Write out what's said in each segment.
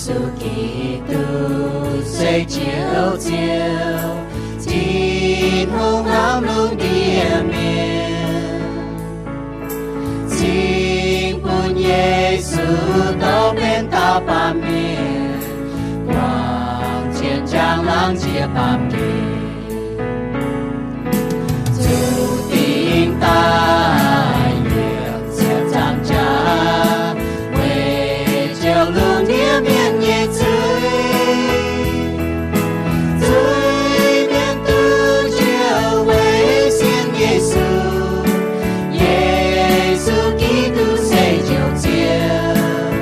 Yesu Giduc se Ziouv Ziouv, Tin-Hungh hnamv lungh ndiev mienh. Cingx bun Yesu dorh benx dauh baamh mienh, buangh cien njang laangz jiex baamh gen, zuqc dingc daaih yiem ziepc nzaangc jaax, weic jouh lungh ndiev mienh nyei zuiz. Zuiz-mienh duqv njoux weic sienx Yesu, Yesu Giduc se Njoux Ziouv.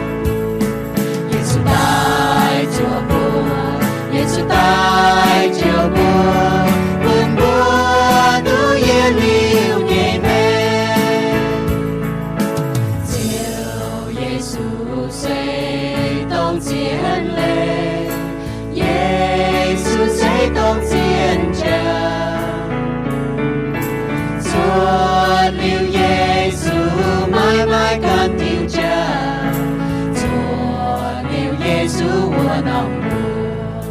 Yesu daaih zuoqc mbuo, Yesu daaih njoux mbuo, bun mbuo duqv yietc liuz nyei maengc. Ziouv Yesu se dongh zien leiz, Yesu se dongh zien jauv. Zuotc liuz Yesu, maaih maaih ganh diuh jauv. Zuotc liuz Yesu wuov norm mbuox,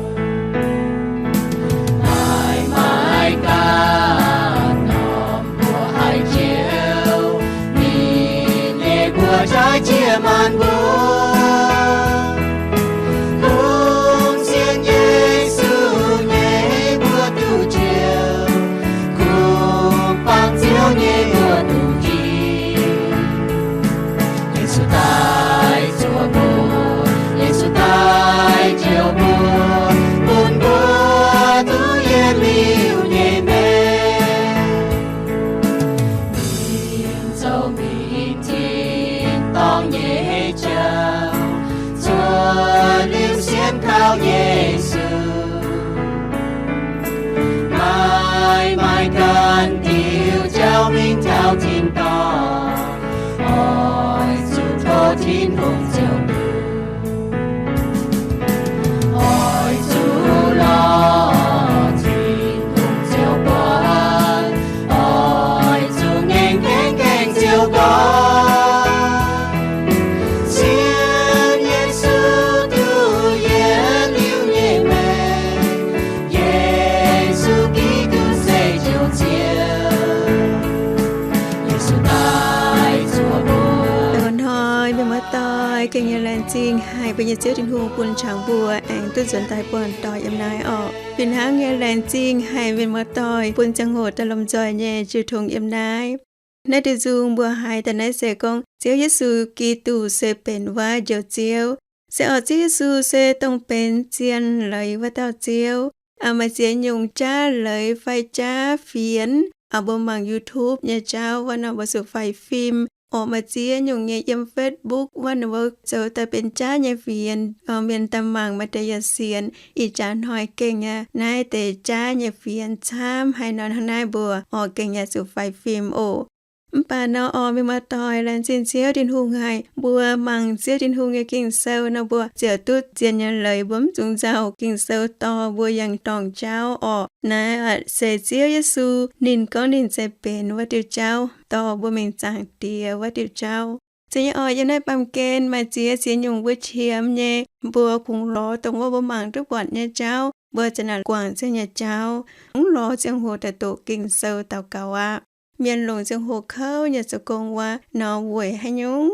maaih maaih ganh norm mbuox haih njoux ninh nyei mbuox jaaix jiex maanc mbuo. Kungx sienx Yesu nyei mbuo duqv njoux, kungx bangc Ziouv nyei mbuo duqv hiuv. Yesu daaih zuoqc mbuo, Yesu daaih njoux mbuo, bun mbuo duqv yietc liuz nyei maengc. Mingh zoux mingh tin-dorngh nyei jauv, zuotc liuz sienx kaux Yesu. Maaih maaih ganh diuh jauv mingh taux tin-dorngh, oix zuqc tov Tin-Hungh ziouc duqv. Oix zuqc lorz Tin-Hungh ziouc buatc, oix zuqc ngaengc gaengh gaengh ziouc gorngv, sienx Yesu duqv yietc liuz nyei maengc. Yesu Giduc se Njoux Ziouv. Yesu daaih zuoqc mbuo. Hnoi mienh muoz-doic, gengh nyei laengz zingh haic mbuo nyei Ziouv Tin-Hungh bun qangx mbuo aengx duqv nzuonx daaih buangh doic yiem naaiv orqc. Fih hnangv nyei laengz zingh haic mienh muoz-doic bun ziangh hoc daaih lomh nzoih nyei jiu tong yiem naaiv. Naaiv diuh nzung mbuo haiz daaih naaiv se gorngv Ziouv Yesu Giduc se benx wuov Njoux Ziouv. Se orqc, Ziouv Yesu se dongh benx zien leiz wuov dauh Ziouv. Maaih ziex nyungc jaav leiz fai jaav fienx, mbuo mangc YouTube nyei jauv wuov nor mbuo zuqc faix fim. Orqc, maaih ziex nyungc nyei yiem Facebook wuov nor mbuo zoux daaih benx jaav nyei fienx. Mienh daaih mangc maaih deix yaac sienx. Ih jaax hnoi gengh aqv, naaiv deix jaav nyei fienx camv haaix nor hnangv naaiv mbuo orqc gengh yaac zuqc faix fim oc. Mv baac nor orqc, mienh muoz-doic, laengz zingh Ziouv Tin-Hungh haic, mbuo mangc Ziouv Tin-Hungh nyei Ging-Sou nor mbuo ziouc duqv zien nyei leiz, mbuo mv dungx nzauh. Ging-Sou dorh mbuo yangh dorngc jauv orqc. Naaiv se Ziouv Yesu ninh gorngv ninh se benx wuov diuh jauv, dorh mbuo mingh Zaangc Diex wuov diuh jauv. Zeiz nyei orqc, yiem naaiv baamh gen maaih ziex ziex nyungc mbuo qiemx nyei, mbuo kungx lorz dongh wuov mbuo mangc duqv buatc nyei jauv, mbuo ziouc naaic guangc Ziouv nyei jauv. Mv lorz ziangh hoc daaih doqc Ging-Sou daux gaux aqv. Mienh longc ziangh hoc kouv nyei zoux gong wuov nor weic haaix nyungc?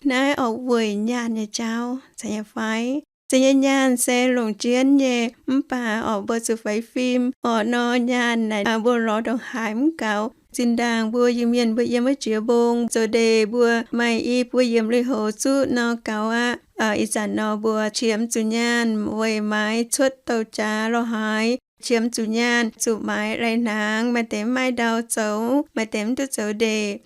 Naaiv orqc weic nyaanh nyei jauv, zeiz nyei fai? Zeiz nyei, nyaanh se longc jienv nyei, mv baac orqc mbuo zuqc faix fim orqc nor nyaanh naaic mbuo lorz ndongc haaix mv gaux. Zinh ndaangc mbuo Iu-Mienh mbuo yiem wuov jiex mbong zoux ndeic mbuo maaih i buo yiemc lui-houx zuqv nor gaux aqv. Ih zanc nor mbuo qiemx zuqc nyaanh weic maaiz cuotv douh jaax lorh haaix, qiemx zuqc nyaanh zuqc maaiz lai-hnaangx, maaih deix mv maaih ndau zoux, maaih deix mv duqv zoux ndeic.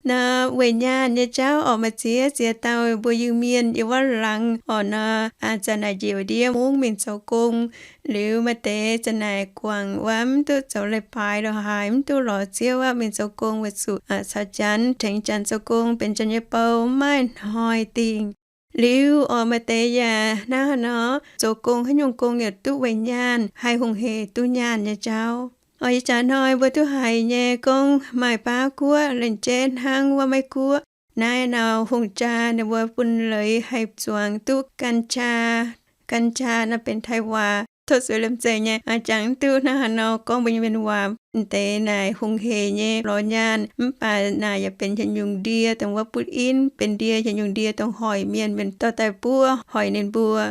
Nor weic nyaanh nyei jauv orqc maaih ziex ziex dauh mbuo Iu-Mienh yiem wuov laangz orqc nor, zanc naaic njiec ndiev mungv mingh zoux gong. Liuz maaih deix zanc naaic guangc wuov mv duqv zoux leiz-baaix lorh haaix, mv duqv lorz Ziouv aqv, mingh zoux gong weic zuqc caux janx tengx janx zoux gong benx janx nyei bou, mv maaih hnoi dingh. Liuz orqc maaih deix yaac hnangv haaix nor, zoux gong haaix nyungc gong yaac duqv weic nyaanh, haih hungh hec duqv nyaanh nyei jauv. Orqc ih jaax hnoi mbuo duqv haiz nyei gorngv maaih baav guoqv lengc jeiv hnangv wuov Meiv Guoqv. Naaiv nor hungh jaa ninh mbuo bun leiz haih zuangx duqv กัญชา Gan caa naaiv benx Taiv waac. Tov sueih liemh zeih nyei, jangx mv duqv hnangv haaix nor gorngv mbuo nyei mienh waac. M'deix naaic hungh hec nyei lorz nyaanh, mv baac naaic yaac benx yietc nyungc ndie dongh wuov butv inv, benx ndie yietc nyungc ndie dongh hoic mienh, mienh dorh daaih buov hoic ninh mbuo.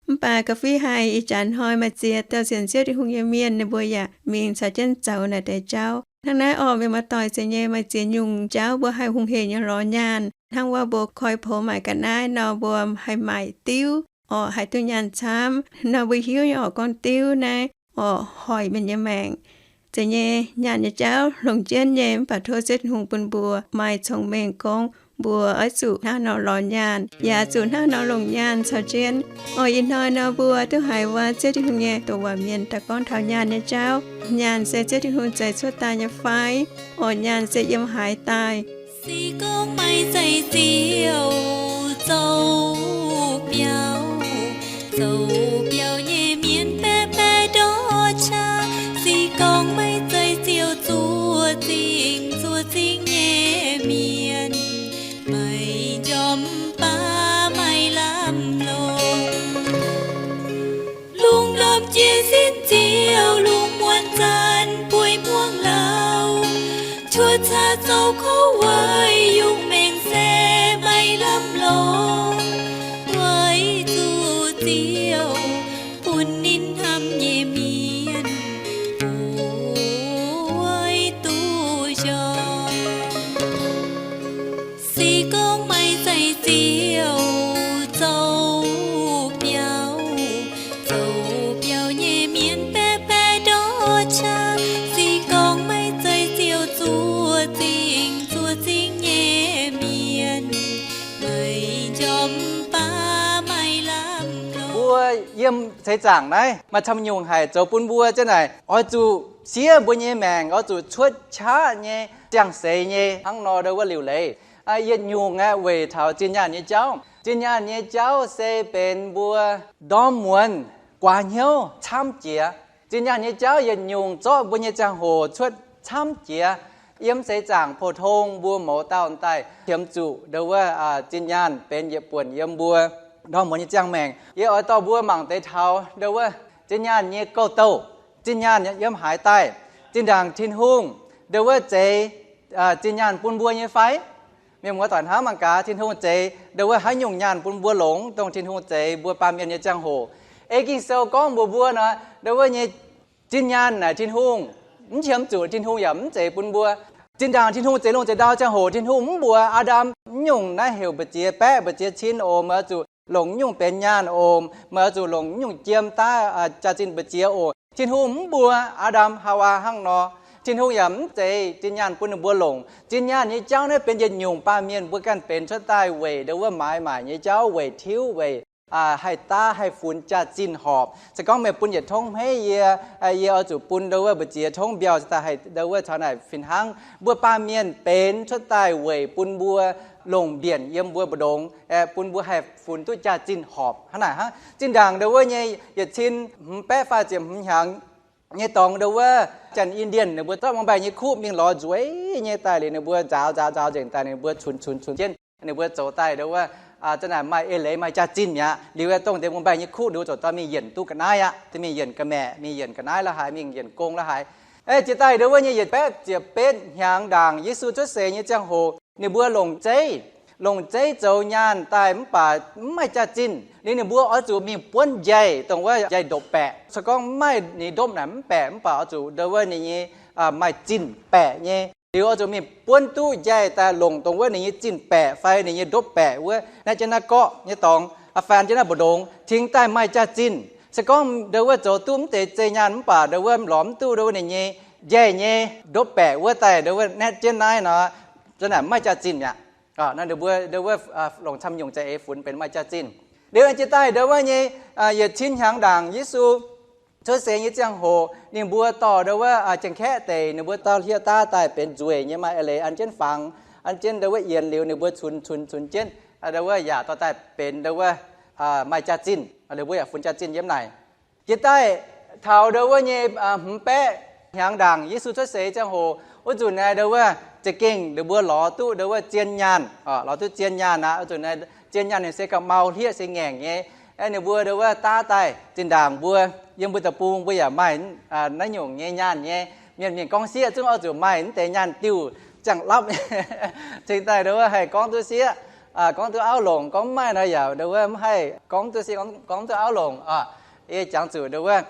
Mv baac ga'fih haic ih jaax hnoi maaih ziex dauh sienx Ziouv Tin-Hungh nyei mienh, ninh mbuo yaac mingh caux jienv zoux naaic deix jauv. Hnangv naaiv orqc, mienh muoz-doic, zeiz nyei maaih ziex nyungc jauv mbuo haih hungh hec nyei lorz nyaanh. Hnangv wuov mbuo koi poux maaic ga'naaiv nor, mbuo haih maaic diuv orqc, haih duqv nyaanh camv. Nor mbuo hiuv nyei orqc, gorngv diuv naaiv orqc hoic mienh nyei maengc. Zeiz nyei, nyaanh nyei jauv longc jienv nyei, mv baac tov Ziouv Tin-Hungh bun mbuo maaih cong-mengh gorngv mbuo oix zuqc hnangv nor lorz nyaanh, yaac zuqc hnangv nor longc nyaanh caux jienv. Orqc, ih hnoi nor mbuo duqv haiz wuov Ziouv Tin-Hungh nyei doqc waac mienh daaih gorngv taux nyaanh nyei jauv. Nyaanh se Ziouv Tin-Hungh zeix cuotv daaih nyei fai? Orqc, nyaanh se yiem haaix daaih? Se gorngv maaih zeix Ziouv zoux biaux, zoux biaux nyei mienh baeqv baeqv ndortv qaqv. Se gorngv maaih zeix Ziouv zuov zingh zuov zingh nyei mienh, maiv njormh baav maaih lamh longc. Lungh ndorm jiez sin Ziouv, lungh muonz zanc bueix muangx lauh, cuotv caqv zoux kouv weic yungh maengc se maaih lamh longc. Weic zuqc Ziouv bun ninh hnamv nyei mienh oix duqv njormh. Se gorngv maaih zeix Ziouv zoux biaux, zoux biaux nyei mienh baeqv baeqv ndortv qaqv. Se gorngv maaih zeix Ziouv zuov zingh zuov zingh nyei mienh, maiv njormh baav maaih lamh longc. Mbuo yiem seix zaangc naaiv maaih camv nyungc haic zoux bun mbuo ziouc naaic oix zuqc siev mbuo nyei maengc, oix zuqc cuotv qaqv nyei, ziangh seix nyei hnangv nor ndau wuov liuc leiz. Yietc nyungc aeqv, weic taux zinh nyaanh nyei jauv. Zinh nyaanh nyei jauv se benx mbuo ndorm muonz guaax hnyouv camv jiex. Zinh nyaanh nyei jauv yietc nyungc zorqv mbuo nyei ziangh hoc cuotv camv jiex. Yiem seix zaangc pou-tong mbuo mouz dauh daaih qiemx zuqc ndau wuov zinh nyaanh benx yietc buonc yiem mbuo ndorm muonz nyei ziangh maengc. Yie oix dorh mbuo mangc deix taux ndau wuov zinh nyaanh nyei gouv-douh. Zinh nyaanh yiem haaix daaih? Zinh ndaangc Tin-Hungh ndau wuov zeix zinh nyaanh bun mbuo nyei fai? Mienh muoz-doic, hnamv mangc gaax, Tin-Hungh zeix ndau wuov haaix nyungc nyaanh bun mbuo longx, dongh Tin-Hungh zeix mbuo baamh mienh nyei ziangh hoc. Ei Ging-Sou gorngv mbuox mbuo nor, ndau wuov nyei zinh nyaanh naaic Tin-Hungh mv qiemx zuqc, Tin-Hungh yaac mv zeix bun mbuo. Zinh ndaangc Tin-Hungh zeix lungh zeix ndau ziangh hoc, Tin-Hungh mv mbuox Aa^ndam, mv nyungc naaiv heuc mbu'ziex baeqv, mbu'ziex cin oc, meih oix zuqc longc nyungc benx nyaanh oc, meih oix zuqc longc nyungc jiem daav jaax-zinh mbu'ziex oc. Tin-Hungh mv mbuox Aa^ndam, Haawaa hnangv nor. Tin-Hungh yaac mv zeix zinh nyaanh bun ninh mbuo longc. Zinh nyaanh nyei jauv naaiv benx yietc nyungc baamh mienh mbuo ganh benx cuotv daaih weic ndau wuov maaiz maaic nyei jauv, weic tiuv, weic haih daav haih funx jaax-zinh horpc. Se gorngv meih bun yietc tongv hmeiv yie, yie oix zuqc bun ndau wuov mbu'ziex tongv mbiauh cingx daaih haih ndau wuov caux naaic fih hnangv. Mbuo baamh mienh benx cuotv daaih weic bun mbuo longc mbienc yiem mbuo mbu'ndongx, bun mbuo haih funx duqv jaax-zinh horpc hnangv naaic hnangv. Zinh ndaangc ndau wuov nyei yietc cin hmz baeqv faah ziepc hmz hnyangx nyei dorngx ndau wuov Janx-Indian ninh mbuo zorqv muangh mbaih nyei kuv mingh lorz nzueic nyei daaih liuz ninh mbuo nzaaux nzaaux nzaaux nzengc daaih ninh mbuo cunx cunx cunx jienv ninh mbuo zoux daaih ndau wuov za'naaic maaih eix leiz maaih jaax-zinh mi'aqv. Liuz dongh deix muangh mbaih nyei kuv ninh mbuo ziouc dorh mingh yienc duqv ga'naaiv aqv, dorh mingh yienc ga'maeqc, mingh yienc ga'naaiv la'haaix, mingh yienc gong la'haaix. Jiex daaih ndau wuov nyei yietc baeqv ziepc betv hnyangx ndaangc Yesu cuotv seix nyei ziangh hoc, ninh mbuo longc zeiv, longc zeiv zoux nyaanh daaih mv baac mv maaih jaax-zinh. Liuz ninh mbuo oix zuqc mingh buonv njaih dongh wuov njaih ndopv-baeqc. Se gorngv mv maaih ninh ndopv naaic mv baeqc mv baac oix zuqc ndau wuov ninh nyei maaih zinh baeqc nyei. Liuz oix zuqc mingh buonv duqv njaih daaih longc dongh wuov ninh nyei zinh baeqc fai ninh nyei ndopv-baeqc wuov, naaiv jienv naaiv gorqv nyei dorngx, aa, fan jienv naaiv mbu'ndongx, cingx daaih maaih jaax-zinh. Se gorngv ndau wuov zoux duqv mv deix zei nyaanh mv baac ndau wuov lorz mv duqv ndau wuov ninh nyei njaih nyei ndopv-baeqc wuov daaih ndau wuov naetv jienv naaiv nor, za'naaic mv maaih jaax-zinh mi'aqv. Ninh mbuo ndau wuov longc camv nyungc za'eix funx benx maaih jaax-zinh. Liuz jiex daaih ndau wuov nyei yietc cin hnyangx ndaangc Yesu cuotv seix nyei ziangh hoc, ninh mbuo dorh ndau wuov Janx-Kaeqv deic, ninh mbuo dorh hlieqv daav daaih benx nzueic nyei, maaih eix leiz an jienv fangx, an jienv ndau wuov yienx liuz ninh mbuo cunx cunx cunx jienv ndau wuov yaac dorh daaih benx ndau wuov maaih jaax-zinh. Ninh mbuo yaac funx jaax-zinh yiem naaic. Jiex daaih taux ndau wuov nyei hmz baeqv hnyangx ndaangc Yesu cuotv seix ziangh hoc, wuov nzunc naaiv ndau wuov za'gengh ninh mbuo lorz duqv ndau wuov zien nyaanh, lorz duqv zien nyaanh aqv. Wuov nzunc naaiv zien nyaanh ninh se ga'mau hlieqv se ngaengc nyei. Aengx ninh mbuo ndo wuov daav daaih zinh ndaangc mbuo yiem mbuo deic-bung mbuo yaac maaih naaiv nyungc nyei nyaanh nyei mienh. Mienh gorngv sieqv zungv oix zuqc maaih naaiv deix nyaanh diuh ziangh lapv cingx daaih ndo wuov haih gorngv duqv sieqv, gorngv duqv auv longc. Gorngv mv maaih nor yaac ndo wuov mv haih gorngv duqv sieqv, gorngv duqv auv longc. Yie jangx zuqc ndo wuov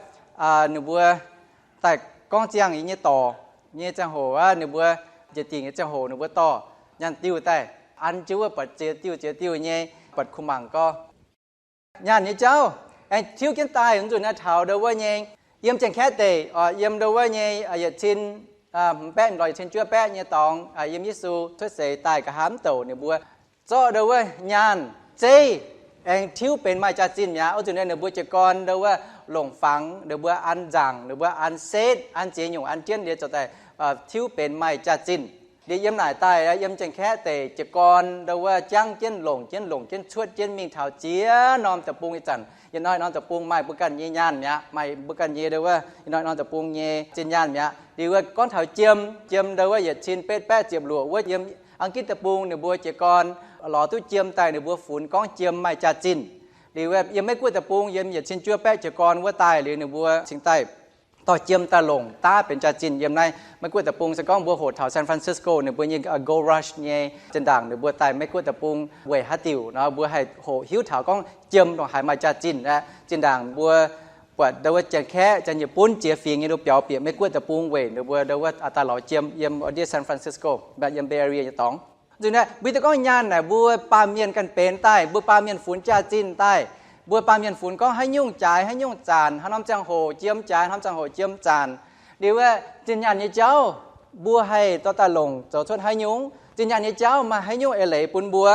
ninh mbuo daaih gorngv ziangh nyei dorc nyei ziangh hoc aqv, ninh mbuo njiec dingc nyei ziangh hoc ninh mbuo dorh nyaanh diuh daaih an jienv wuov buatc ziex diuh ziex diuh nyei buatc kuh mangc gorx. Nyaanh nyei jauv aengx tiuv jienv daaih nzunc naaiv taux ndo wuov nyei yiem Janx-Kaeqv deic, yiem ndo wuov nyei yietc cin hmz baeqv lorz yietc cin juov baeqv nyei dorngx, yiem Yesu cuotv seix daaih nqa'haav mv douc ninh mbuo zorqv ndo wuov nyaanh zeiv aengx tiuv benx maaih jaax-zinh mi'aqv. Wuov zuqc ninh mbuo jiez gorn ndo wuov longc fangx, ninh mbuo an nzaangc, ninh mbuo an setv, an ziex nyungc an jienv liuz zoux daaih tiuv benx maaih jaax-zinh. Liuz yiem naaic daaih yiem Janx-Kaeqv deic jiez gorn ndo wuov jangv jienv longc jienv longc jienv cuotv jienv mingh taux ziex norm deic-bung nyei zanc, yietc norm norm deic-bung maaih mbuo ganh nyei nyaanh mi'aqv, maaih mbuo ganh nyei ndo wuov yietc norm norm deic-bung nyei zinh nyaanh mi'aqv. Liuz wuov gorngv taux jiem, jiem ndo wuov yietc cin betv baeqv ziepc luoqc wuov yiem Aa^gitv deic-bung ninh mbuo jiez gorn lorz duqv jiem daaih ninh mbuo funx gorngv jiem maaih jaax-zinh. Liuz wuov yiem Meiv-Guoqv deic-bung yiem yietc cin juov baeqv jiez gorn wuov daaih liuz ninh mbuo cingx daaih dorh jiem daaih longc daav benx jaax-zinh yiem naaiv Meiv-Guoqv deic-bung. Se gorngv mbuo hoqc taux San Francisco ninh mbuo nyei gold rush nyei zinh ndaangc ninh mbuo daaih Meiv-Guoqv deic-bung weic haaix diuc nor mbuo haih hoqc hiuv taux gorngv jiem ndongc haaix maaih jaax-zinh aqv. Zinh ndaangc mbuo buatc ndo wuov Janx-Kaeqv, Janx-Nyeic-Bunv jiex fingx nyei ndo biaux bieqc Meiv-Guoqv deic-bung weic ndo wuov ndo wuov daaih lorz jiem yiem ndiev San Francisco, yiem Bay Area nyei dorngx. Nzunc naaiv mbuo hiuv duqv gorngv nyaanh naaic mbuo baamh mienh ganh benx daaih, mbuo baamh mienh funx jaax-zinh daaih. Mbuo baamh mienh funx gorngv haaix nyungc jaaix haaix nyungc zanc, haaix norm ziangh hoc jiem jaaix, haaix norm ziangh hoc jiem zanc. Liuz wuov zinh nyaanh nyei jauv mbuo haih dorh daaih longc zoux cuotv haaix nyungc? Zinh nyaanh nyei jauv maaih haaix nyungc eix leiz bun mbuo?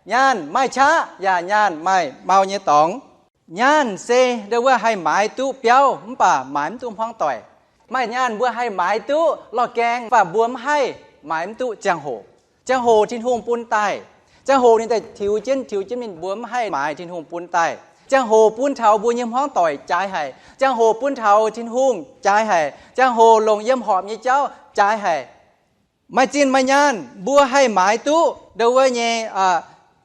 Nyaanh maaih qaqv yaac nyaanh maaih mau nyei dorngx. Nyaanh se ndo wuov haih maaiz duqv biauv mv baac maaiz mv duqv hmuangv doic. Maaih nyaanh mbuo haih maaiz duqv lorh gaeng, mv baac mbuo mv haih maaiz mv duqv ziangh hoc. Ziangh hoc Tin-Hungh bun daaih. Ziangh hoc ninh daaih tiux jienv tiux jienv mingh, mbuo mv haih maaiz Tin-Hungh bun daaih. Ziangh hoc bun taux mbuo nyei hmuangv doic jaaix haic. Ziangh hoc bun taux Tin-Hungh jaaix haic. Ziangh hoc longc yiem horpc nyei jauv jaaix haic. Maaih zinh maaih nyaanh mbuo haih maaiz duqv ndo wuov nyei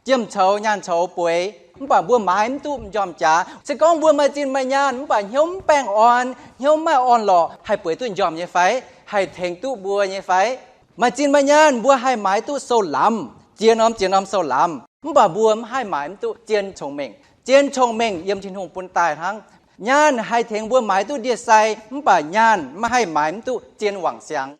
jiem-coux nyaanh-coux bueix, mv baac mbuo maaiz mv duqv njormh jaax. Se gorngv mbuo maaih zinh maaih nyaanh mv baac hnyouv mv baengh orn, hnyouv mv maaih orn-lorqc, haih bueix duqv njormh nyei fai? Haih tengx duqv mbuo nyei fai? Maaih zinh maaih nyaanh mbuo haih maaiz duqv sou-lamz, ziex norm ziex norm sou-lamz, mv baac mbuo mv haih maaiz mv duqv zien cong-mengh. Zien cong-mengh yiem Tin-Hungh bun daaih hnangv. Nyaanh haih tengx mbuo maaiz duqv ndie-sai, mv baac nyaanh mv haih maaiz mv duqv zien wangc siangx.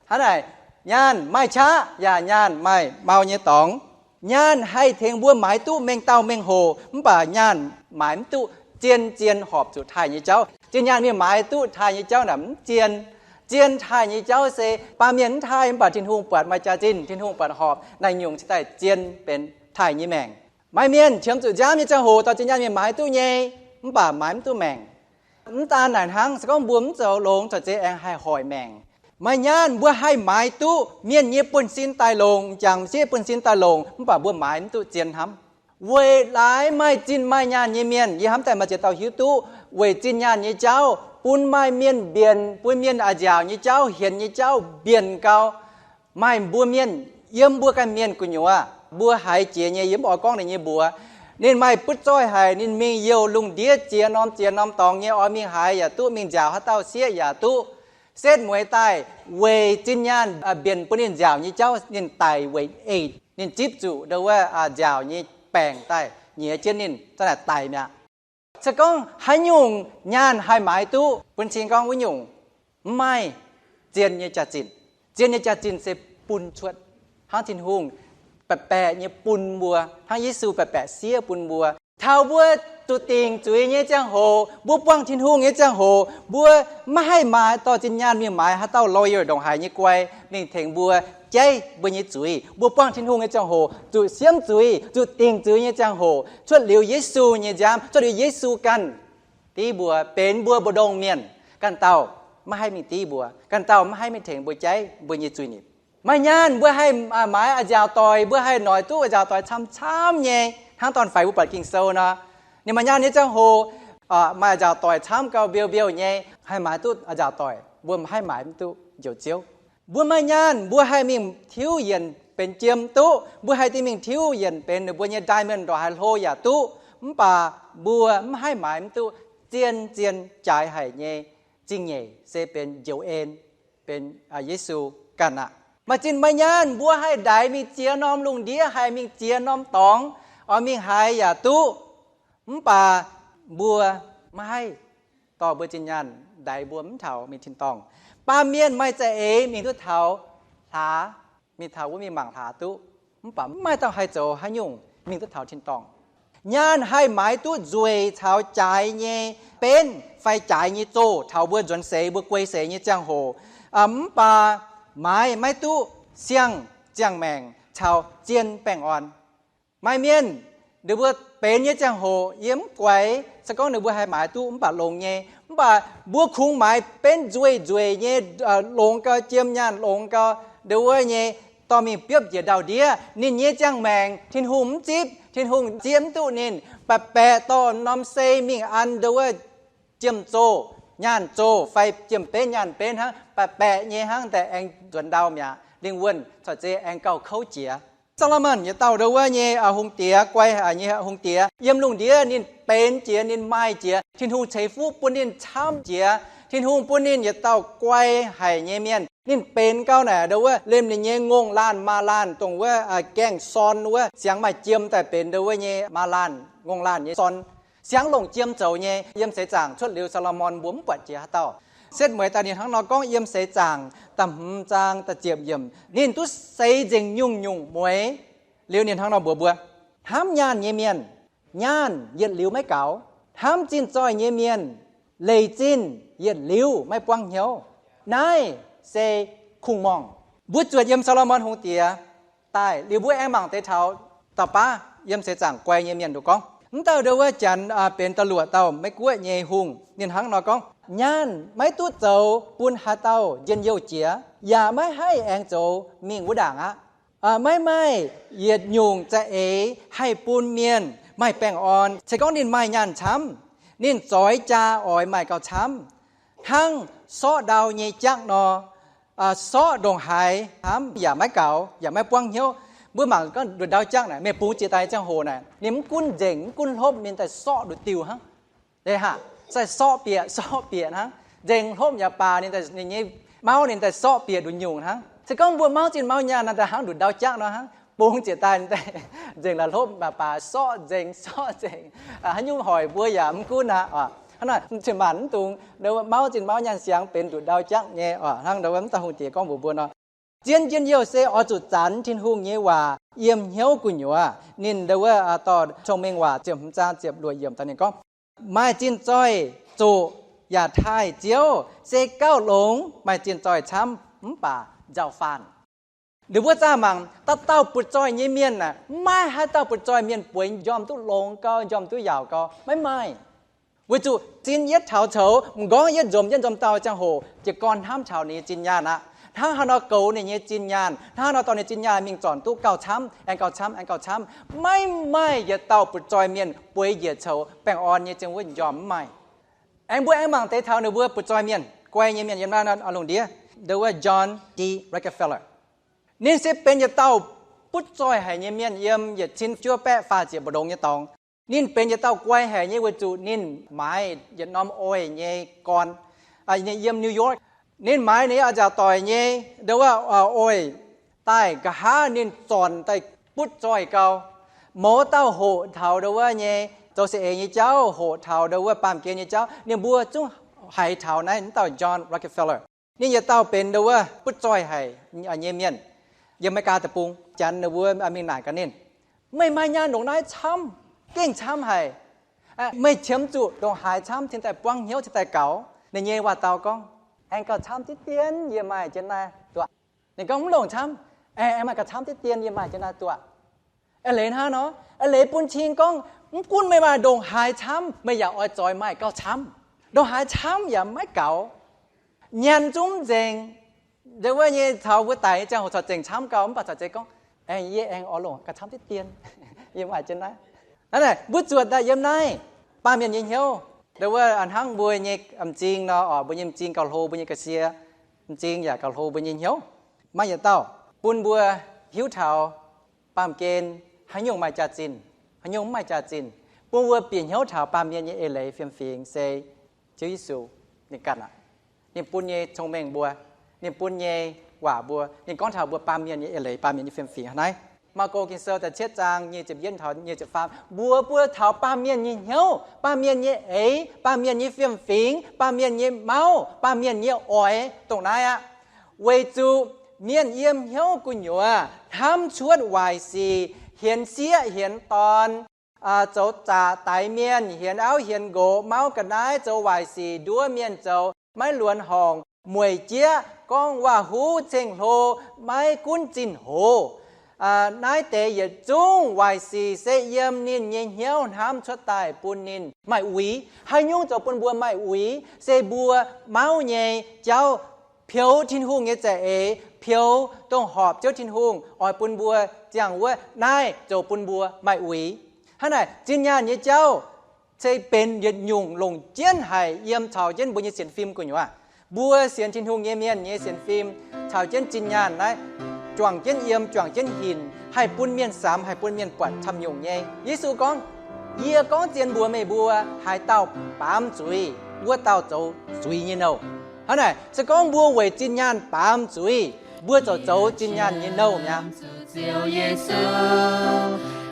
Hnangv naaic, nyaanh maaih qaqv yaac nyaanh maaih mau nyei dorngx. Nyaanh haih tengx mbuo maaiz duqv mengh dauh mengh hoc, mv baac nyaanh maaiz mv duqv zien, zien horpc zuqc taaih nyei jauv. Zinh nyaanh mingh maaiz duqv taaih nyei jauv naaic mv zien. Zien taaih nyei jauv se baamh mienh mv taaih, mv baac Tin-Hungh buatc maaih jaax-zinh, Tin-Hungh buatc horpc, naaiv nyungc cingx daaih zien benx taaih nyei maengc. Maaih mienh qiemx zuqc nziaamv nyei ziangh hoc dorh zinh nyaanh mingh maaiz duqv nyei, mv baac maaiz mv duqv maengc. Mv daan naaic hnangv, se gorngv mbuo mv zoux longx, corc zeiz aengx haih hoic maengc. Maaih nyaanh mbuo haih maaiz duqv mienh nyei buonv-sin daaih longc, m'jangc m'sieqv buonv-sin daaih longc, mv baac mbuo maaiz mv duqv zien hnamv. Weic laaix maaih zinh maaih nyaanh nyei mienh, yie hnamv daaih maaih ziex dauh hiuv duqv weic zinh nyaanh nyei jauv bun maaih mienh mbienc, bun mienh a'nziaauc nyei jauv, hienx nyei jauv mbienc gau. Maaih mbuo mienh, yiem mbuo ganh mienh gu'nyuoz, mbuo haiz jiex nyei, yie mv oix gorngv ninh nyei mbuox. Ninh maaih butv zoih haic, ninh mingh youh lungh ndiev ziex norm ziex norm dorngx nyei, oix mingh haaix yaac duqv, mingh nziaauc haaix dauh sieqv yaac duqv. Setv mueiz daaih weic zinh nyaanh mbienc bun ninh nziaauc nyei jauv, ninh daic weic AIDS. Ninh zipv zuqc ndo wuov nziaauc nyei baengc daaih nyiex jienv ninh, za'naaic daic mi'aqv. Se gorngv haaix nyungc nyaanh haih maaiz duqv, bun cing gorngv wuov nyungc mv maaih zien nyei jaax-zinh. Zien nyei jaax-zinh se bun cuotv hnangv Tin-Hungh baeqc baeqc nyei bun mbuo, hnangv Yesu baeqc baeqc siev bun mbuo. Taux mbuo zuqc dingc zuiz nyei ziangh hoc, mbuo buangh Tin-Hungh nyei ziangh hoc, mbuo maiv haih maaiz dorh zinh nyaanh mingh maaiz haaix dauh lawyer ndongc haaix nyei guai mingh tengx mbuo jaiv mbuo nyei zuiz. Mbuo buangh Tin-Hungh nyei ziangh hoc, zuqc siemv zuiz, zuqc dingc zuiz nyei ziangh hoc, cuotv liuz Yesu nyei nziaamv, cuotv liuz Yesu ganh div mbuo, benx mbuo mbu'ndongx mienh. Ganh dauh maiv haih mingh div mbuo, ganh dauh maiv haih mingh tengx mbuo jaiv mbuo nyei zuiz-nipc. Maaih nyaanh mbuo haih maaiz a'nziaauc doic, mbuo haih noic duqv a'nziaauc doic camv-camv nyei, hnangv dorn-faix mbuo buatc Ging-Sou nor. Ninh maaih nyaanh nyei ziangh hoc, maaih a'nziaauc doic camv gau mbiouh mbiouh nyei, haih maaiz duqv a'nziaauc doic, mbuo maiv haih maaiz mv duqv Njoux Ziouv. Mbuo maaih nyaanh mbuo haih mingh tiuv yienc benx jiem duqv, mbuo haih dingh mingh tiuv yienc benx ninh mbuo nyei diamond ndongc haaix hlo yaac duqv. Mv baac mbuo mv haih maaiz mv duqv zien-zien jaaix haic nyei zingh nyeic se benx njoux en, benx Yesu ganh aqv. Maaih zinh maaih nyaanh mbuo haih ndaix mingh ziex norm lungh ndiev, haih mingh ziex norm dorngx, oix mingh haaix yaac duqv. Mv baac mbuo maiv haih dorh mbuo zinh nyaanh ndaix mbuo mv taux mingh tin-dorngh. Baamh mienh maaih za'eix mingh duqv taux hlaax, mingh taux wuov mingh mangc hlaax duqv, mv baac mv maaih dauh haih zoux haaix nyungc mingh duqv taux tin-dorngh. Nyaanh haih maaiz duqv nzueic caux jaaix nyei benv fai jaaix nyei zoh taux mbuo nzuonx seix, mbuo guei seix nyei ziangh hoc. Mv baac maaiz maiv duqv siang-ziangh maengc caux zien baengh orn. Maaih mienh ninh mbuo benx nyei ziangh hoc yie mv guaix, se gorngv ninh mbuo haih maaiz duqv mv baac longx nyei. Mv baac mbuo kungx maaiz benv nzueic-nzueic nyei, longx gau, jiem nyaanh longx gau, ndo wuov nyei, dorh mingh biopv njiec ndau-ndiev. Ninh nyei ziangh maengc Tin-Hungh mv zipv, Tin-Hungh zieqv mv duqv ninh, baeqc-baeqc dorh norm sei mingh an ndo wuov jiem zoh, nyaanh zoh fai jiem benv nyaanh benv hnangv, baeqc-baeqc nyei hnangv daaih aengx nzuonx ndau mi'aqv. Lingh wuonh corc zei aengx gauh kouv jiex. Saa^lo^morn yietc dauh ndo wuov nyei hungh diex, guai haic nyei hungh diex, yiem lungh ndiev ninh benx jiex, ninh maaih jiex, Tin-Hungh ceix fuqv bun ninh camv jiex, Tin-Hungh bun ninh yietc dauh guai haic nyei mienh. Ninh benx gau naaic ndo wuov liemh ninh nyei ngongh laanh maa laanh, dongh wuov gaengh sorn wuov siangx maaih jiem daaih benx ndo wuov nyei maa laanh ngongh laanh nyei sorn, siangx longc jiem zoux nyei. Yiem seix zaangc cuotv liuz Saa^lo^morn mbuo mv buatc jiex haaix dauh. Setv mueiz daaih ninh hnangv nor gorngv yiem seix zaangc da'hmz zaang da'ziepc yiemc, ninh duqv seix nzengc nyungc-nyungc mueiz. Liuz ninh hnangv nor mbuox mbuo, hnamv nyaanh nyei mienh, nyaanh yietc liuz maiv gaux. Hnamv zinh zoih nyei mienh, leic zinh yietc liuz maiv buangv hnyouv. Naaiv se kungx-morngh. Mbuo zuotc yiem Saa^lo^morn Hungh Diex daaih liuz mbuo aengx mangc deix taux dauh baav yiem seix zaangc guai nyei mienh nduqc gorngv. Mv dauh ndo wuov janx benx da'luoqc dauh Meiv-Guoqv nyei hungh, ninh hnangv nor gorngv, nyaanh maiv duqv zoux bun haaix dauh njien-youh jiex, yaac maiv haih aengx zoux mingh wuov ndaangc aqv. Maiv maaih yietc nyungc za'eix haih bun mienh maaih baengh orn. Se gorngv ninh maaih nyaanh camv, ninh zoix jaa oix maaih gauh camv, hnangv sorqv ndau nyei jangv nor. Sorqv ndongc haaix camv yaac maiv gaux, yaac maiv buangv hnyouv. Mbuo mangc gorngv nduqc ndau jangv naaic, meih bungx ziex daaih ziangh hoc naaic, ninh mv gunv nzengc, mv gunv hlopv, ninh daaih sorqv nduqc diuh hnangv. Aa, sai sorqv bieqc, sorqv bieqc hnangv. Nzengc hlopv yaac baac, ninh nyei mauv ninh daaih sorqv bieqc nduqc nyungc hnangv. Se gorngv mbuo mauv zinh mauv nyaanh naaic, daaih hnangv nduqc ndau jangv nor hnangv, bungx ziex daaih, nzengc la'hlopv baac, sorqv nzengc, sorqv nzengc. Haaix nyungc hoic mbuo yaac mv gunv aqv. Hnangv naaic, cin-maanc mv dungx mbuo mauv zinh mauv nyaanh siangx benx nduqc ndau jangv nyei. Hnangv ndo wuov mv dauh hungh diex gorngv mbuox mbuo nor, zien njien-youh se oix zuqc zanx Tin-Hungh nyei waac yiem hnyouv gu'nyuoz. Ninh ndo wuov dorh Cong-Mengh Waac ziepc hmz zaang ziepc luoqc yiemc daaih ninh gorngv, maaih zinh zoih zoqc yaac taaih Ziouv, se gauh longx maaih zinh zoih camv mv baac nzauh faanh. Ninh mbuo zaah mangc, dauh dauh butv-zoih nyei mienh aah, maiv maaih haaix dauh butv-zoih mienh bueix njormh duqv longx gau, njormh duqv yaauc gau, maiv maaih. Weic zuqc sin yietv taux coux, m'nqorngv yietv nzomz, yietv nzomz dauh ziangh hoc, jiez gorn hnamv taux ninh nyei zinh nyaanh aqv. Hnangv haaix nor goux ninh nyei zinh nyaanh, hnangv haaix nor dorh ninh zinh nyaanh mingh zornc duqv gauh camv, aengx gauh camv, aengx gauh camv. Maiv maaih yietc dauh butv-zoih mienh bueix njiec coux baengh orn nyei ziangh wuov njormh, mv maaih. Aengx mbuo aengx mangc deix taux ninh mbuo butv-zoih mienh, guai nyei mienh yiem naaiv lungh ndiev, ndo wuov John D. Rockefeller. Ninh se benx yietc dauh butv-zoih haic nyei mienh yiem yietc cin juov baeqv faah ziepc mbu'ndongx nyei dorngx. Ninh benx yietc dauh guai haic nyei weic zuqc ninh maaiz yietc norm oix nyei gorn, yiem New York. Ninh maaiz ninh nyei a'nziaauc doic nyei ndo wuov oix daaih, nqa'haav ninh zornc daaih butv-zoih gau. Mouz dauh hoqc taux ndo wuov nyei zoux saeng-eix nyei jauv, hoqc taux ndo wuov baamh gen nyei jauv, ninh mbuo zungv haiz taux naaiv dauh John Rockefeller. Ninh yietc dauh benx ndo wuov butv-zoih haic nyei mienh yiem Aa^me^li^gaa Deic-Bung. Janx ninh mbuo mingh naaic gaax ninh, meih maaih nyaanh ndongc naaiv camv, gengh camv haic. Meih qiemx zuqc ndongc haaix camv cingx daaih buangv hnyouv, cingx daaih gaux? Ninh nyei waac dau gorngv, aengx gauh camv diqv dien yie maaih jienv naaiv duqv. Ninh gorngv, mv longc camv. Aengx maaih gauh camv diqv dien yie maaih jienv naaiv duqv. Eix leiz hnangv nor, eix leiz bun cing gorngv, mv gunv meih maaih ndongc haaix camv, meih yaac oix zoix maaih gauh camv. Ndongc haaix camv yaac maiv gaux. Nyanc zungv nzengc, ndo wuov nyei caux mbuo daic nyei ziangh hoc corc zengc camv gau, mv baac corc zeiz gorngv, aengx yie aengx oix longc gauh camv diqv dien, yie maaih jienv naaiv. Hnangv naaic mbuo zuotc daaih yiem naaiv baamh mienh nyei hnyouv, ndo wuov hnangv mbuo nyei m'zing nor, mbuo nyei m'zing gauh hlo mbuo nyei ga'sie, m'zing yaac gauh hlo mbuo nyei hnyouv. Maaih yietc dauh bun mbuo hiuv taux baamh gen haaix nyungc maaih jaax-zinh, haaix nyungc mv maaih jaax-zinh. bun mbuo bieqc hnyouv taux baamh mienh nyei eix leiz fiem-fingx se Ziouv Yesu ninh ganh aqv. Ninh bun nyei cong-mengh mbuo, ninh bun nyei waac mbuo, ninh gorngv taux mbuo baamh mienh nyei eix leiz, baamh mienh nyei fiem-fingx hnangv naaiv. Maako Ging-Sou da'cietv zaang nyic ziepc yietv taux nyic ziepc faam, mbuox mbuo taux baamh mienh nyei hnyouv, baamh mienh nyei eix, baamh mienh nyei fiem-fingx, baamh mienh nyei mauv, baamh mienh nyei oix, dongh naaiv aqv. Weic zuqc mienh yiem hnyouv gu'nyuoz hnamv cuotv waaic sic, hienx sieqv hienx dorn, zoux zaqc daix mienh, hienx auv hienx nqox, mauv ga'naaiv, zoux waaic sic, nduov mienh, zoux maiv luonx horngc, mueic jieqv, gorngv waac-huv ceng-hlo, maiv gunv zinh hoc. Naaiv deix yietc zungv waaic sic se yiem ninh nyei hnyouv hnamv cuotv daaih bun ninh maaih uix. Haaix nyungc zoux bun mbuo maaih uix? Se mbuo mauv nyei jauv, peux Tin-Hungh nyei za'eix, peux dongh horpc Ziouv Tin-Hungh oix bun mbuo ziangh wuov, naaiv zoux bun mbuo maaih uix. Hnangv naaic, zinh nyaanh nyei jauv se benx yietc nyungc longc jienv haic yiem caux jienv mbuo nyei sienx fim gu'nyuoz. Mbuo sienx Tin-Hungh nyei mienh nyei sienx fim caux jienv zinh nyaanh naaiv juangc jienv yiem, juangc jienv hinc, haih bun mienh samx, haih bun mienh buatc camv-nyungc nyei. Yesu gorngv, Yie gorngv zien mbuox meih mbuo, haaix dauh baamz zuiz, wuov dauh zoux zuiz nyei nouh. Hnangv naaic, se gorngv mbuo weic zinh nyaanh baamz zuiz, mbuo ziouc zoux zinh nyaanh nyei nouh mi'aqv. Ziouv Yesu,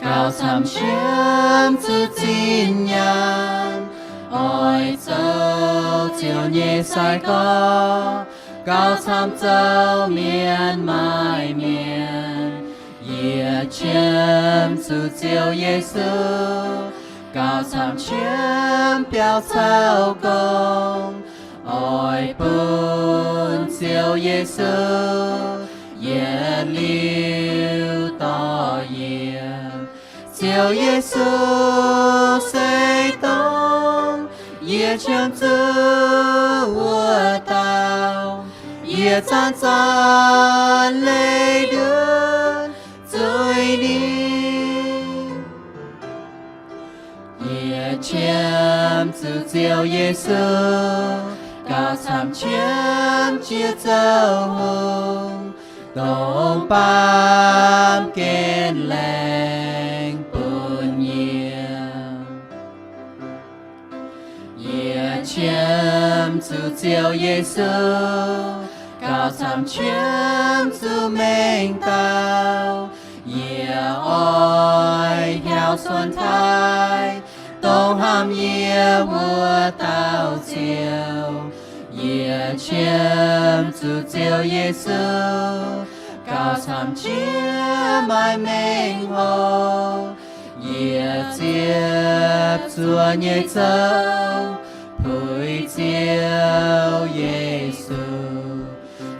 gauh camv qiemx zuqc zinh nyaanh, oix zoux Ziouv nyei sai-gorx, gauh camv zoux mienh maaih mienh. Yie qiemx zuqc Ziouv Yesu, gauh camv qiemx biaux caux gong, oix bun Ziouv Yesu yietc liuz dorh yie. Ziouv Yesu se dongh yie qiemx zuqc wuov dauh. Yie zanc-zanc leih ndutv zuiz ninh. Yie qiemx zuqc Ziouv Yesu, gauh camv qiemx jiex zoux hungh, dongh baamh gen laengz bun yie. Yie qiemx zuqc Ziouv Yesu, gauh camv qiemx zuqc mengh dauh. Yie oix hiaaux cuotv taaih dongh hnamv yie wuov dauh Ziouv. Yie qiemx zuqc Ziouv Yesu, gauh camv qiemx maaih mengh hoc. Yie ziepc zuoqv nyei zoux puix Ziouv Yesu.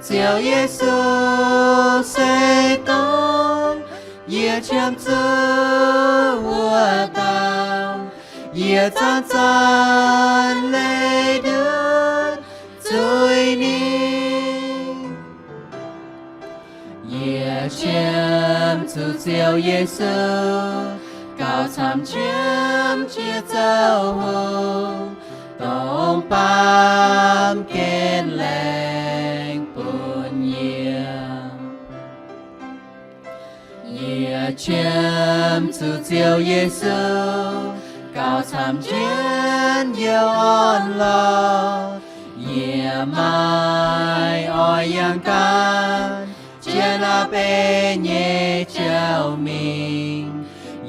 Ziouv Yesu se dongh yie qiemx zuqc wuov dauh. Yie zanc-zanc leih ndutv zuiz ninh. Yie qiemx zuqc Ziouv Yesu, gauh camv qiemx jiex zoux hungh, dongh baamh gen laengz bun yie. Yie qiemx zuqc Ziouv Yesu, gauh camv jienv youh orn-lorqc. Yie maiv oix yangh gaanv jienv aav beiv nyei jauv mingh.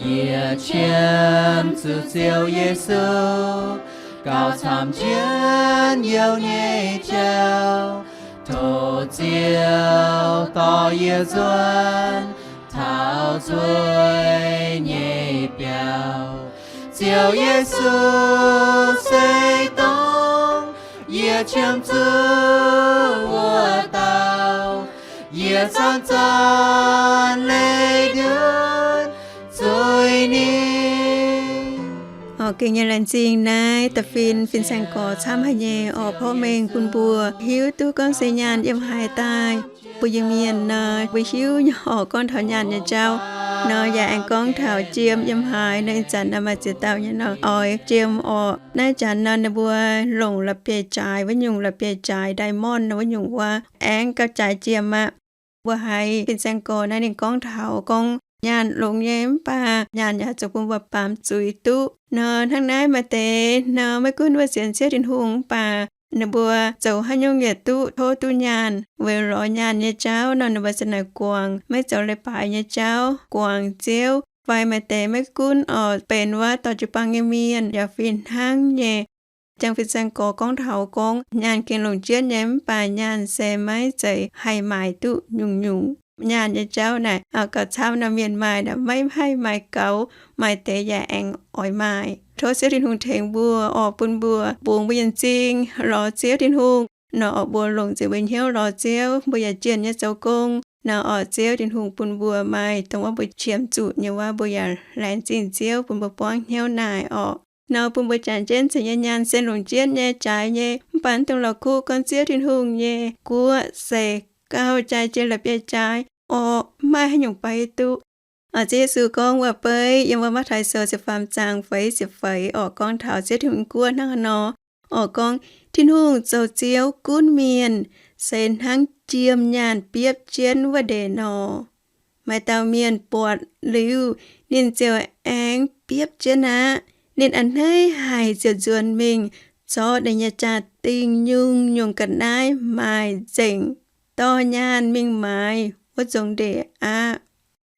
Yie qiemx zuqc Ziouv Yesu, gauh camv jienv youh nyei jauv. Tov Ziouv dorh yie nzuonx taux zueiz nyei biauv. Ziouv Yesu se dongh yie qiemx zuqc wuov dauh. Yie zanc-zanc leih ndutv zuiz ninh. Orqc, gengh nyei laengz zingh naaiv da'fin fin-saeng gorx camv haic nyei orqc, porv mengh bun mbuo hiuv duqv gorngv se nyaanh yiem haaix daaih. Mbuo Iu-Mienh nor, mbuo hiuv nyei orqc, gorngv taux nyaanh nyei jauv nor, yaac aengx gorngv taux jiem yiem haaix nor. Ih zanc nor maaih ziex dauh nyei nor oix jiem orqc. Naaiv zanc nor ninh mbuo longc la'bieiv-jaaix, wuov nyungc la'bieiv-jaaix diamond nor, wuov nyungc wuov aengx gauh jaaix jiem aqv. Mbuo haiz fin-saeng gorx naaiv ninh gorngv taux gorngv nyaanh longx nyei, mv baac nyaanh yaac zoux bun mbuo baamz zuiz duqv. Nor hnangv naaiv maaih deix nor maiv gunv wuov sienx Ziouv Tin-Hungh mv baac ninh mbuo zoux haaix nyungc yietc duqv tov duqv nyaanh. Weic lorz nyaanh nyei jauv nor ninh mbuo ziouc naaic guangc, maiv zoux leiz-baaix nyei jauv, guangc Ziouv. Fai maaih deix maiv gunv oc, benx wuov dorh jiu-baang nyei mienh yaac fih hnangv nyei. Ziangh fin-saeng gorx gorngv taux gorngv nyaanh gengh longc jienv nyei, mv baac nyaanh se maiv zeiz haih maaic duqv nyungc-nyungc. Nyaanh nyei jauv naaic gauh camv nor, mienh maaih naaic maiv haih maaih gaux, maaih deix yaac aengx oix maaih. Tov Ziouv Tin-Hungh tengx mbuo oc, bun mbuo bungx mbuo nyei m'zing lorz Ziouv Tin-Hungh nor, oix mbuo longc nzengc mbuo hnyouv lorz Ziouv, mbuo yaac jienh nyei zoux gong nor, oc Ziouv Tin-Hungh bun mbuo maaih dongh wuov mbuo qiemx zuqc nyei wuov, mbuo yaac laengz zingh Ziouv bun mbuo buangv hnyouv naaic oc. Nor bun mbuo jangx jienv zengc nyei nyaanh se longc jienv nyei, jaaix nyei, mv baac mv dungx la'kuqv gorngv Ziouv Tin-Hungh nyei guoqv se gauh jaaix jiex la'bieiv-jaaix oc, maiv maaih haaix nyungc beiv duqv. Ziouv Yesu gorngv wuov beiv yiem wuov Matv^taai Sou ziepc faam zaang feix ziepc feix oc, gorngv taux Ziouv Tin-Hungh guoqv hnangv haaix nor oc, gorngv, Tin-Hungh zoux Ziouv gunv mienh, se hnangv jiem nyaanh biopv jienv wuov ndeic nor. Maaih dauh mienh buatc liuz, ninh ziouc aengx biopv jienv aqv. Ninh a'hneiv haic ziouc nzuonx mingh zorqv ninh nyei jaa-dingh nyungc-nyungc ga'naaiv maaic nzengc, dorh nyaanh mingh maaiz wuov nzong ndeic aqv.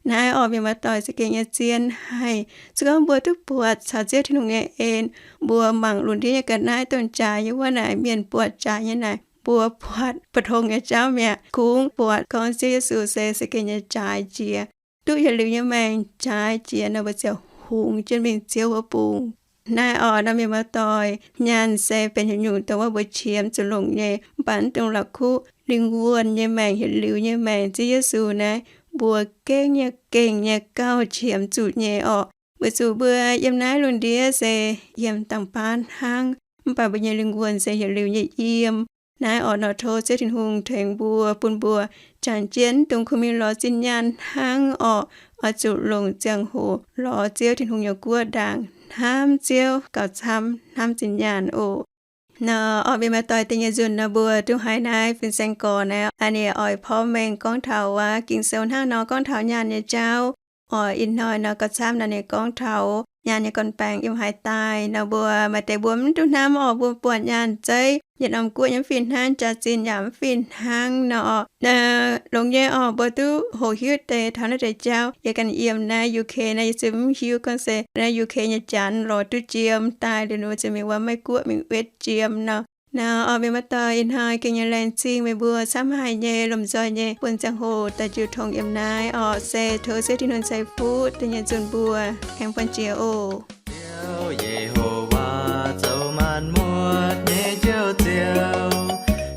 Naaiv oc, mienh muoz-doic, se gengh nyei zien haic. Se gorngv mbuo duqv buatc caux Ziouv Tin-Hungh nyei en, mbuo mangc lungh ndiev nyei ga'naaiv dongh jaaix nyei wuov naaic, mienh buatc jaaix nyei naaic, mbuo buatc bu tong nyei jauv mi'aqv. Kungx buatc gorngv Ziouv Yesu se se gengh nyei jaaix jiex, duqv yietc liuz nyei maengc jaaix jiex nor, mbuo ziouc hungx jienv mingh Ziouv wuov bung. Naaiv oc, nor mienh muoz-doic, nyaanh se benx nyungc-nyungc dongh wuov mbuo qiemx zuqc longc nyei, mv baac mv dungx la'kuqv lingh wuonh nyei maengc, yietc liuz nyei maengc. Ziouv Yesu naaiv mbuo gengh nyei, gengh nyei gauh qiemx zuqc nyei oc. Weic zuqc mbuo yiem naaiv lungh ndiev se yiem dangh baav hnangv, mv baac mbuo nyei lingh wuonh se yietc liuz nyei yiem. Naaiv oc, nor tov Ziouv Tin-Hungh tengx mbuo, bun mbuo jangx jienv dongh kuh mingh lorz zinh nyaanh hnangv oc, oix zuqc longc ziangh hoc lorz Ziouv Tin-Hungh nyei guoqv ndaangc, hnamv Ziouv gauh camv hnamv zinh nyaanh oc. Nor oc, mienh muoz-doic, da'nyeic nzunc nor mbuo duqv haiz naaiv fin-saeng gorx naaiv, ninh oix porv mengh gorngv taux wuov Ging-Sou hnangv nor gorngv taux nyaanh nyei jauv. Oc, ih hnoi nor gauh camv nor ninh gorngv taux nyaanh nyei gorn-baengx yiem haaix daaih nor, mbuo maaih deix mbuo mv duqv hnamv oc, mbuo buatc nyaanh zeiv yietc norm guoqv nyei mv fih hnangv, jaax-zinh yaac mv fih hnangv nor. Longx nyei oc, mbuo duqv hoqc hiuv deix taux naaiv deix jauv. Yie ganh yiem naaiv U K naaiv, yie ziouc mv hiuv gorngv se naaiv U K nyei janx lorz duqv jiem daaih liuz, ninh mbuo ziouc mingh wuov Meiv Guoqv mingh wetv jiem nor. Nor oc, mienh muoz-doic, ih hnoi gengh nyei laengz zingh meih mbuo camv haic nyei, lomh nzoih nyei bun ziangh hoc daaih jiu tong yiem naaiv oc. Se tov Ziouv Tin-Hungh ceix fuqv da'nyeic nzunc mbuo, aengx bun jiex oc. Ziouv Yehowa zoux maanc muotc nyei Njoux Ziouv.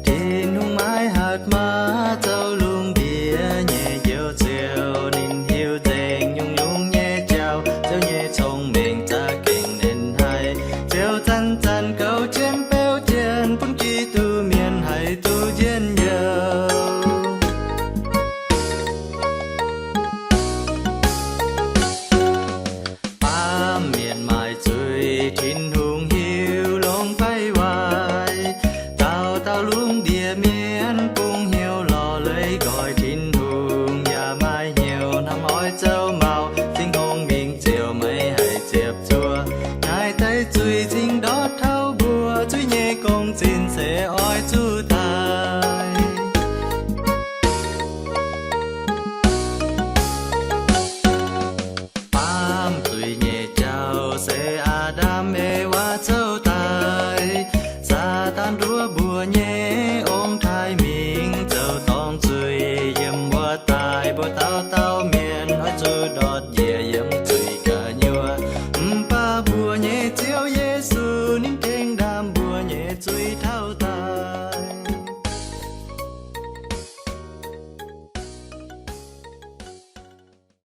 Tin-Hungh maiv hatc maaz zoux lungh ndiev nyei Njoux Ziouv. Ninh hiuv nzengc nyungc-nyungc nyei jauv. Ziouv nyei cong-mengh za'gengh nenc haic. Ziouv zanc-zanc goux jienv beuv jienv bun Giduc mienh haih duqv njien-youh. Baamh mienh maaic zuiz Tin-Hungh hiuv longx fai waaic. Dauh dauh lungh ndiev mienh bungx hnyouv lorz leiz nqoi Tin-Hungh, yaac maaih hnyouv hnamv oix zoux